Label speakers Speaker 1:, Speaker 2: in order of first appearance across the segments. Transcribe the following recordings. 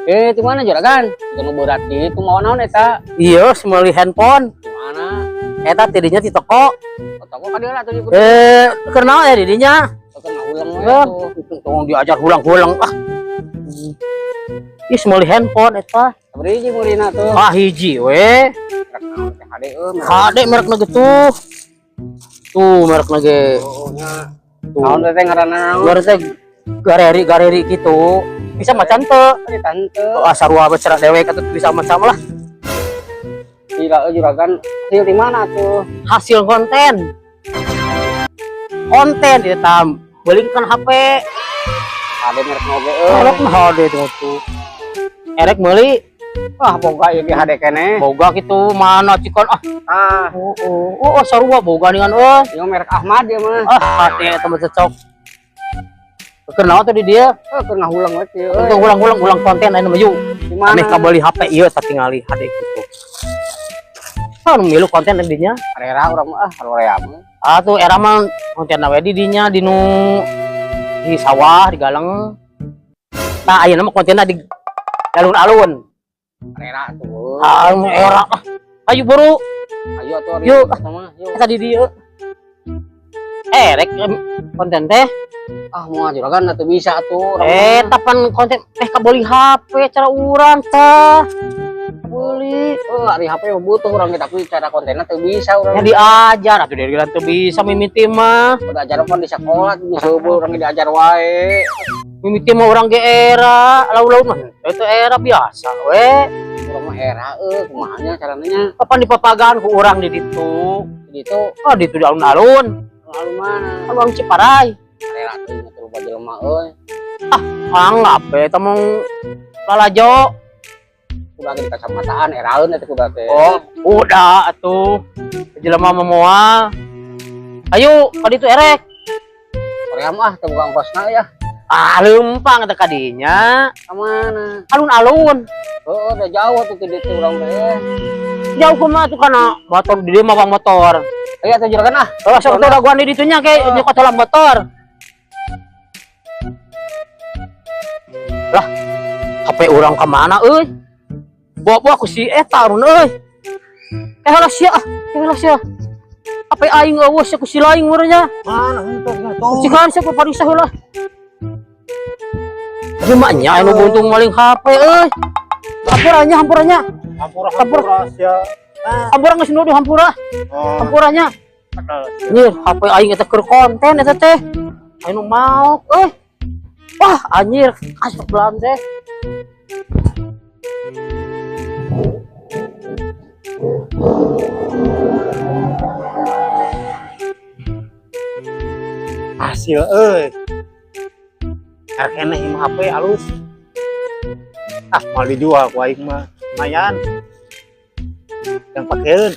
Speaker 1: Di mana juragan? Itu berat itu mau naon eta?
Speaker 2: Iya, meuli handphone.
Speaker 1: Di mana?
Speaker 2: Eta tidinya di toko.
Speaker 1: Oh, toko ka dieu lah tuh.
Speaker 2: Keur naon ya didinya?
Speaker 1: Toko ngahuleng we
Speaker 2: Eh,
Speaker 1: tuh.
Speaker 2: Tong diajar hulang-hulang ah. Ih, meuli handphone eta.
Speaker 1: Sabaraha hiji meulina tuh?
Speaker 2: Ah, hiji we.
Speaker 1: Merek naon teh HD euy.
Speaker 2: HD merekna ge tuh. Tuh merekna ge.
Speaker 1: Oh, nya.
Speaker 2: Tuh.
Speaker 1: Naon teh ngaranna naon?
Speaker 2: Luar teh gareri-gareri gitu. Bisa macan teu?
Speaker 1: Di tante.
Speaker 2: Oh, sarua we cerak dewek atuh bisa macam lah.
Speaker 1: Gila euy juragan. Hasil di mana tuh?
Speaker 2: Hasil konten. Konten ieu tam. Belikan HP.
Speaker 1: HD merek oge euy.
Speaker 2: Merek mah HD tuh tuh. Erek meuli
Speaker 1: Wah, boga ieu ge HD keneh.
Speaker 2: Boga gitu mana cikon ah.
Speaker 1: Ah,
Speaker 2: Oh, sarua boga dengan euy.
Speaker 1: ieu merek Ahmad ieu mah.
Speaker 2: Ah, hati eta mah cocok. Keur naon teh di dieu?
Speaker 1: Eh, keur ngahuleng we ieu euy.
Speaker 2: Untuk ulang-ulang ulang konten ayeuna mah yuk.
Speaker 1: Di mana?
Speaker 2: Aneh kabeli HP ieu tah tingali HD gitu. Ah, nu milu konten di dinya.
Speaker 1: Era urang mah ah, harorea mah.
Speaker 2: Ah tuh era mah konten we di dinya di nu di sawah di galeng. Tah ayeuna mah kontenna di alun-alun.
Speaker 1: Era tuh.
Speaker 2: Ah, era ah. Ayo buru,
Speaker 1: Ayo atuh ari
Speaker 2: Yuk.
Speaker 1: sama yuk.
Speaker 2: Kita di dieu. Rek konten teh.
Speaker 1: Ah, moal juragan atuh bisa atuh. Urang mah.
Speaker 2: Tapan konten kabeli HP cara urang tah. Beli.
Speaker 1: Oh, ari HP mah butuh urang ge tapi cara kontenna teu bisa urang.
Speaker 2: Ya diajar atuh dari teu bisa mimiti mah.
Speaker 1: Udah ajar pan di sekolah geus heubeul urang ge diajar wae.
Speaker 2: Mimiti mah urang ge era, lauk-lauk mah itu era biasa we.
Speaker 1: Urang mah era euy, kumaha nya carana nya?
Speaker 2: Kapan dipapagaan ku urang di ditu?
Speaker 1: Di ditu.
Speaker 2: Oh, di ditu di alun-alun.
Speaker 1: Alun mana?
Speaker 2: Alun Ciparai.
Speaker 1: Era teuing atuh loba jelema euy.
Speaker 2: Ah, anggap we eta mah lalajo.
Speaker 1: Kuda ge di kacamataan eraeun eta kuda teh.
Speaker 2: Oh, udah atuh. Jelema mah moal. Ayo, ka ditu erek.
Speaker 1: Korea mah teu boga ongkosna ya.
Speaker 2: Ah, leumpang teh kadinya.
Speaker 1: Ka mana?
Speaker 2: Alun-alun.
Speaker 1: Heeh, udah jauh atuh ti ditu urang teh.
Speaker 2: Jauh kumaha tuh kana motor di dieu mah bang motor.
Speaker 1: Ayo atuh juragan ah.
Speaker 2: Oh, sok tuh dagoan di ditunya ke nyokot heula motor. Lah, HP urang ka mana euy? Bawa-bawa ku si eta run euy. Heula sia ah, heula sia. HP aing eueuh sia ku si laing meureun nya.
Speaker 3: Mana henteu tuh?
Speaker 2: Si kan sia parisa heula. Tapi mah nya anu buntung maling HP euy. Hampuranya, hampuranya.
Speaker 3: Hampura hampura sia.
Speaker 2: Hampura geus nuduh hampura.
Speaker 3: Oh,
Speaker 2: Hampuranya. Nyir, HP aing eta keur konten eta teh. Aing nu maok euy. Wah, anjir, asup belam teh.
Speaker 3: Hasil euy. Erek keneh ieu mah HP alus. Ah, moal dijual ku aing mah. Lumayan. Yang pakeun.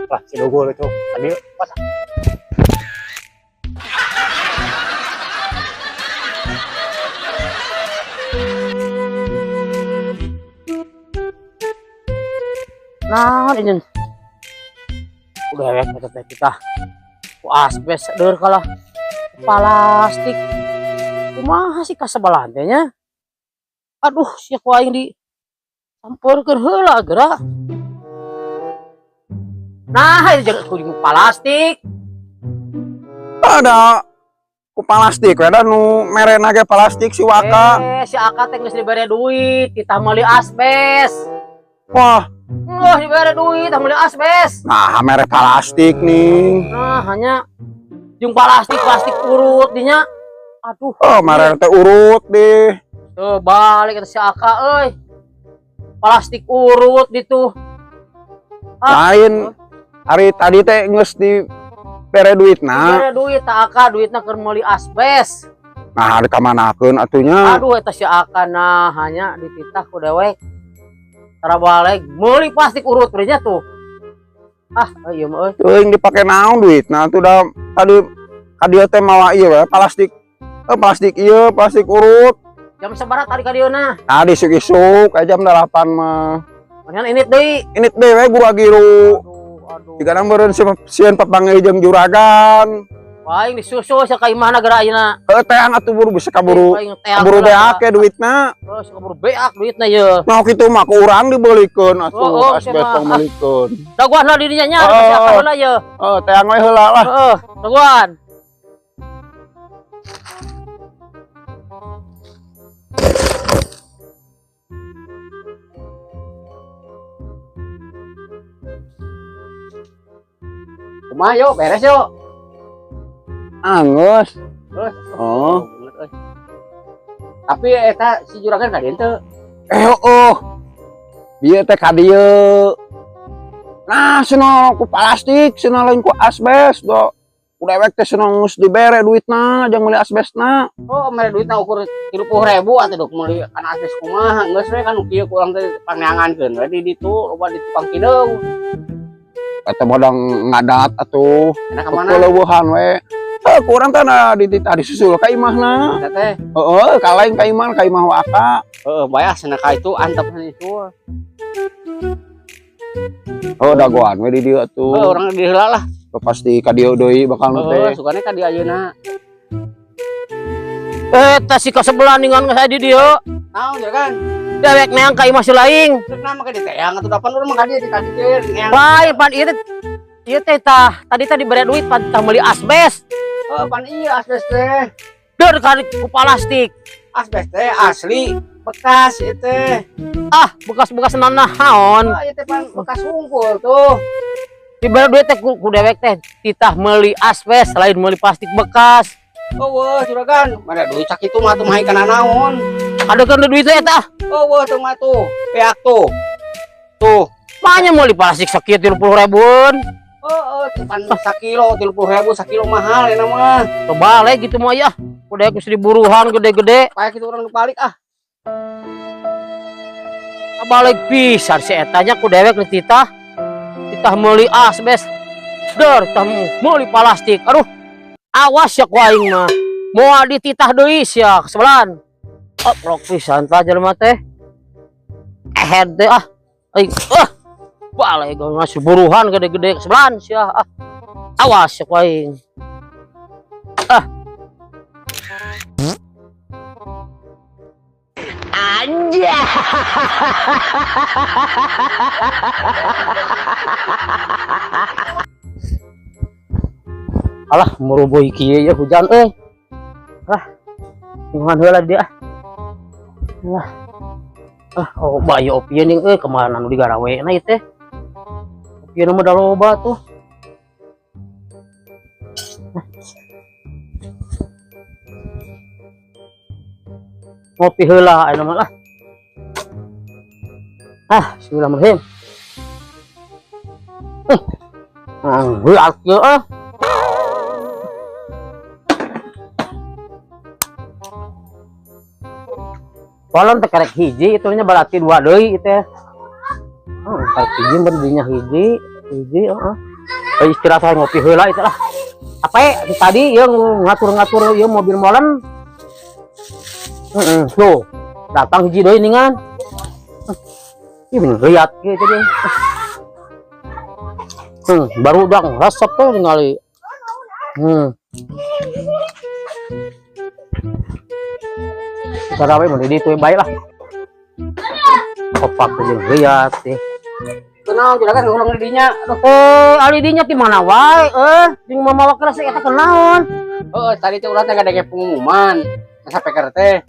Speaker 3: Wah, si Dogol itu. Tadi pas.
Speaker 2: Nah, ini udah ya kita teh kita. Ku asbes deur kalah. Plastik. Kumaha sih kasebelahan teh nya? Aduh, sia ku aing di sampeurkeun heula geura. Nah, ini jeung ku plastik.
Speaker 4: Ada ku plastik we da nu merena ge plastik si Waka.
Speaker 2: Si Aka teh geus dibere duit, ditah meuli asbes.
Speaker 4: Wah.
Speaker 2: Wah, dibere duit, tah meuli asbes.
Speaker 4: Nah, mere plastik nih.
Speaker 2: Nah, hanya jeung plastik, plastik urut dinya. Aduh.
Speaker 4: Oh, mere teh urut deh.
Speaker 2: Tuh, balik eta si Aka euy. Plastik urut ditu. Ah.
Speaker 4: Lain hari tadi teh geus dibere duitna.
Speaker 2: Dibere duit ta Aka, duitna keur meuli asbes.
Speaker 4: Nah, dikamanakeun atunya.
Speaker 2: Aduh, eta si Aka nah hanya dititah ku dewek. Tara balik meuli plastik urut nya tuh. Ah, ieu mah euy.
Speaker 4: Teuing dipake naon duitna tuh da tadi ka dieu teh mawa ieu we plastik. Plastik ieu, plastik urut.
Speaker 2: Jam sabaraha tadi ka dieu na?
Speaker 4: Tadi isuk-isuk jam 8 mah.
Speaker 2: Mendingan init deui.
Speaker 4: Init deui we gura-giru.
Speaker 2: Aduh, aduh.
Speaker 4: Jika meureun sieun papanggih jeung juragan.
Speaker 2: Aing disusul sa ka imahna gara ayeuna.
Speaker 4: Heuh teang atuh buru bisa kaburu.
Speaker 2: Aing teang
Speaker 4: Kaburu
Speaker 2: heula.
Speaker 4: beak duitna.
Speaker 2: Terus kaburu beak duitna ye.
Speaker 4: Nah kitu mah ku urang dibeulikeun atuh
Speaker 2: Oh, oh,
Speaker 4: asbes
Speaker 2: sama.
Speaker 4: tong meulikeun.
Speaker 2: Daguan lah dirinya nya,
Speaker 4: Oh.
Speaker 2: siapa heula ye.
Speaker 4: Heuh teang we heula lah.
Speaker 2: Heeh, daguan.
Speaker 1: Kumaha yo beres yo.
Speaker 4: Anggeus.
Speaker 1: Terus.
Speaker 4: Oh.
Speaker 1: Bener, euy. Tapi eta si juragan ka dieu teu.
Speaker 4: Eh oh. Bieu teh ka dieu. Nah, cenah ku plastik, cenah lain ku asbes do. Ku dewek teh cenah geus dibere duitna jang meuli asbesna.
Speaker 1: Oh, mere duitna ukur 30.000 atuh dok meuli kana asbes kumaha. Geus we kan kieu ku urang teh pangneangankeun we di ditu loba di tukang kideung.
Speaker 4: Eta modang ngadat atuh.
Speaker 1: Enak ka mana?
Speaker 4: Keleueuhan we. Heuh, ku urang teh na di tadi susul ka imahna.
Speaker 1: Eta teh.
Speaker 4: Heeh, ka lain ka imah, ka imah Waka.
Speaker 1: Heeh, bae ah cenah ka itu antep itu.
Speaker 4: Oh, dagoan we di dieu atuh.
Speaker 1: Heuh, urang di heula lah.
Speaker 4: Pasti ka dieu deui bakal nu
Speaker 1: Heeh,
Speaker 4: teh.
Speaker 1: sukane ka dieu ayeuna.
Speaker 2: Eta si kasebelah ningan geus aya di dieu.
Speaker 1: Naon juragan?
Speaker 2: Dewek neang ka imah si laing.
Speaker 1: Rek nama ka diteang atuh dapan urang mah ka dieu dikadikeun. Neang.
Speaker 2: Lain pan ieu teh ieu teh tah tadi teh dibere duit pan tah meuli asbes.
Speaker 1: Heuh, pan ieu asbes teh.
Speaker 2: Deur ka ku plastik.
Speaker 1: Asbes teh asli bekas ieu teh.
Speaker 2: Ah, bekas-bekas nanaon.
Speaker 1: Oh, ieu teh pan bekas hungkul tuh.
Speaker 2: Dibere duit teh ku dewek teh titah meuli asbes lain meuli plastik bekas.
Speaker 1: Eueuh juragan, mana duit sakitu mah atuh mah kana naon.
Speaker 2: Adekeun duit teh eta.
Speaker 1: Eueuh tuh mah tuh, beak tuh. Tuh.
Speaker 2: Makanya meuli plastik sakieu 30 ribuan.
Speaker 1: Heeh, tuh pan sakilo 30.000 sakilo mahal eta mah.
Speaker 2: Coba balik gitu mah ya. Ku dewek geus diburuhan gede-gede.
Speaker 1: Pae kitu urang balik ah.
Speaker 2: Balik pisan si eta nya ku dewek geus titah. Titah meuli asbes. Deur tah meuli plastik. Aduh. Awas ya ku aing mah. Moal dititah deui sia kesebelan. Oh, rok pisan tah jelema teh. Ehed teh ah. Aing ah. Balik ngasih buruhan gede-gede kesebelan sia ah. Awas ya ku aing. Ah. Anjay. Alah, merubuh kieu ya hujan euy. Ah. Ngan heula dia. Lah. Ah, oh bayo opieun ning euy kemana nu digarawe na ieu teh. Opieun mah da loba tuh. Ngopi heula ayeuna mah lah. Ah, bismillahirrahmanirrahim. Ah, kieu ah. Kolon teh karek hiji itu nya berarti dua deui itu ya. Oh, karek hiji berdinya hiji, hiji heeh. Istirahat ngopi heula itu lah. Apa ya tadi ieu ngatur-ngatur ieu mobil molen. Heeh, tuh. Datang hiji deui ningan. Ih, bener lihat kieu tadi. Baru dang resep tuh ningali. Sarawe mun di ditu bae lah. Kopak jeung liat sih.
Speaker 1: Kunaon juragan urang di dinya. Aduh.
Speaker 2: Ali dinya ti mana wae euy, jeung mamawa keresek eta kunaon?
Speaker 1: Heeh, tadi teh urang teh ngadenge pengumuman. Masa peker teh.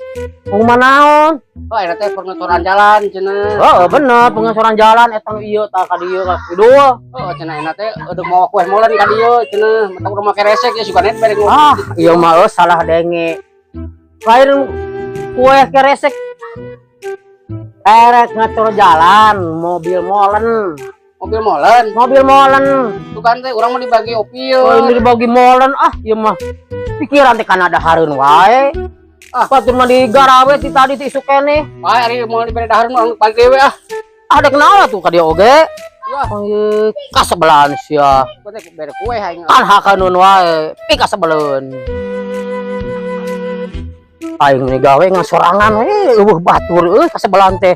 Speaker 2: Pengumuman naon?
Speaker 1: Oh, eta teh pengecoran jalan cenah.
Speaker 2: Heeh, bener pengecoran jalan eta nu ieu tah ka dieu ka kidul.
Speaker 1: Heeh, cenah eta teh eueuh mawa kue molen ka dieu cenah. Mata urang make resek ya sugane bere ngopi.
Speaker 2: Ah, ieu mah euy salah denge. Lain kue keresek. Erek ngacor jalan, mobil molen.
Speaker 1: Mobil molen.
Speaker 2: Mobil molen.
Speaker 1: Tuh kan teh urang mah dibagi opil.
Speaker 2: Oh, ini dibagi molen. Ah, ieu mah pikiran teh kana dahareun wae.
Speaker 1: Ah.
Speaker 2: Batur mah digarawe ti tadi ti isuk keneh.
Speaker 1: Wae ari moal dibere dahareun mah bagi dewe ah.
Speaker 2: Ah, dek naon atuh ka dieu oge?
Speaker 1: Wah.
Speaker 2: Oh, kasebelahan sia.
Speaker 1: Kok teh bere kue aing.
Speaker 2: Kan hakaneun wae, pi kasebeleun. Aing ni gawe ngasorangan we, eueuh batur euy kasebelahan teh.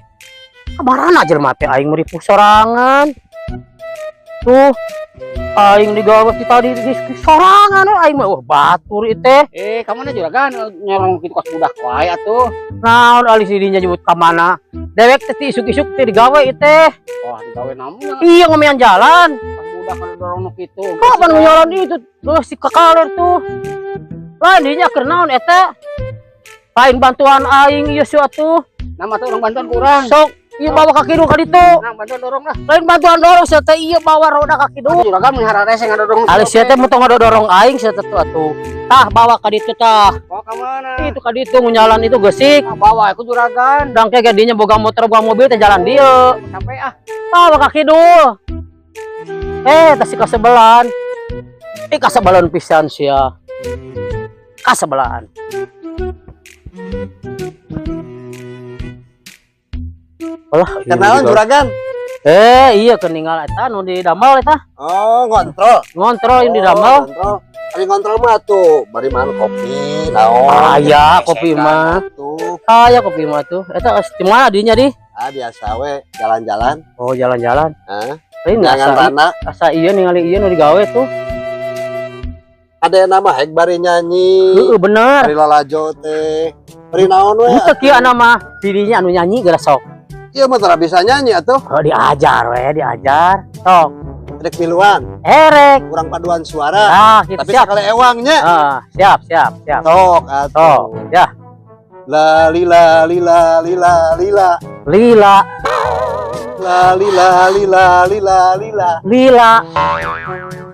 Speaker 2: Kamarana jelema teh aing meripuh sorangan. Tuh. Aing digawe ti tadi di sorangan we aing mah, wah, batur ieu teh.
Speaker 1: Eh, ka mana, Juragan? Nyorong kitu kos budak wae atuh.
Speaker 2: Naon alis dinya nyebut ka mana? Dewek teh ti isuk-isuk teh digawe ieu teh.
Speaker 1: Wah, digawe namun
Speaker 2: Iya, ngomean jalan.
Speaker 1: Kos budak kalau dorong nu kitu.
Speaker 2: Kapan nyoron itu? Tuh si kakaler tuh. Lain dinya keur naon eta? Lain bantuan aing ieu si atuh.
Speaker 1: Nama tuh orang bantuan kurang.
Speaker 2: Sok, ieu bawa ka kidul ka ditu.
Speaker 1: Nah, bantuan dorong lah.
Speaker 2: Lain bantuan dorong sia teh, ieu bawa roda ka kidul.
Speaker 1: Aduh, Juragan mun hararese ngadorong.
Speaker 2: Alis sia teh mun tong ngadorong aing sia teh tuh atuh. Tah, bawa ka ditu tah.
Speaker 1: Bawa ka mana?
Speaker 2: Itu ka ditu ngunyalan itu gesik.
Speaker 1: Nah, bawa aku, Juragan.
Speaker 2: Dang ke dinya boga motor, boga mobil teh jalan dieu.
Speaker 1: Sampai ah.
Speaker 2: Bawa ka kidul. Eh, tas si kasebelan. Eh, kasebelan pisan sia. Kasebelan. Alah, iya
Speaker 5: Kenalan,
Speaker 2: juga.
Speaker 5: Juragan.
Speaker 2: Eh, iya, keningal eta nu di damel eta.
Speaker 5: Oh, ngontrol.
Speaker 2: Ngontrol yang di damel.
Speaker 5: Oh, ngontrol. Ari ngontrol mah tuh, bari mana kopi, naon.
Speaker 2: Aya kopi mah.
Speaker 5: Tuh,
Speaker 2: Aya kopi mah tuh. Eta geus di mana dinya di?
Speaker 5: Ah, biasa we, jalan-jalan.
Speaker 2: Oh, jalan-jalan.
Speaker 5: Hah?
Speaker 2: Lain
Speaker 5: Jangan
Speaker 2: asa,
Speaker 5: rana.
Speaker 2: Asa iya ningali iya nu digawe tuh.
Speaker 5: Ada yang nama hek bari nyanyi.
Speaker 2: Heeh, bener.
Speaker 5: Bari lalajo teh. Bari naon we.
Speaker 2: Henteu kieu anu mah didinya anu nyanyi geura sok.
Speaker 5: Iya mah tara bisa nyanyi atuh.
Speaker 2: Oh, diajar we, diajar. Sok.
Speaker 5: Rek miluan,
Speaker 2: Erek.
Speaker 5: kurang paduan suara.
Speaker 2: Ah, gitu.
Speaker 5: Tapi
Speaker 2: Siap.
Speaker 5: sekali ewangnya.
Speaker 2: Ah, siap, siap, siap.
Speaker 5: Sok atuh.
Speaker 2: Sok, ya.
Speaker 5: La lila lila lila lila.
Speaker 2: Lila,
Speaker 5: La lila lila lila lila.
Speaker 2: Lila,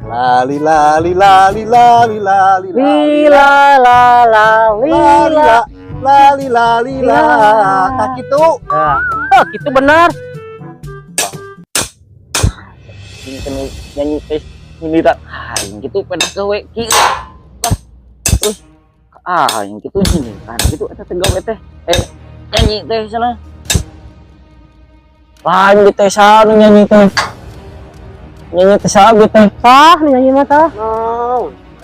Speaker 5: La lila lila lila lila lila.
Speaker 2: Lila, la, la,
Speaker 5: La
Speaker 2: lila.
Speaker 5: lila la lila lila. Tak gitu.
Speaker 2: Nah, oh, gitu benar.
Speaker 1: Ini kan nyanyi teh nyindiran aing gitu pedah gawe kieu. Lah, terus aing gitu nyindiran gitu eta teh gawe teh. Eh, nyanyi teh sana.
Speaker 6: Lain di teh saha nu nyanyi teh? Nyanyi teh saha teh?
Speaker 2: Sah, nu nyanyi mah tah.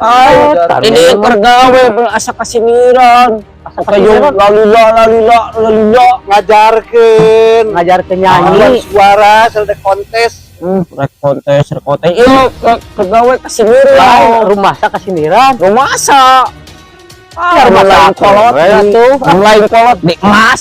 Speaker 6: Ay, ini keur gawe asa kasiniran.
Speaker 2: Asa
Speaker 6: Kayak
Speaker 2: kasiniran.
Speaker 6: lalila lalila lalila.
Speaker 5: Ngajarkeun.
Speaker 2: Ngajar ke
Speaker 5: Paduan
Speaker 2: nyanyi.
Speaker 5: suara selesai kontes.
Speaker 6: Rek kontes, rek kontes. Iya, keur gawe kasiniran.
Speaker 2: Lain rumah sa kasiniran.
Speaker 6: Rumasa. Ah,
Speaker 2: Ya, rumah
Speaker 6: lain
Speaker 2: sa
Speaker 6: kolot
Speaker 2: we atuh.
Speaker 6: Lain kolot di emas.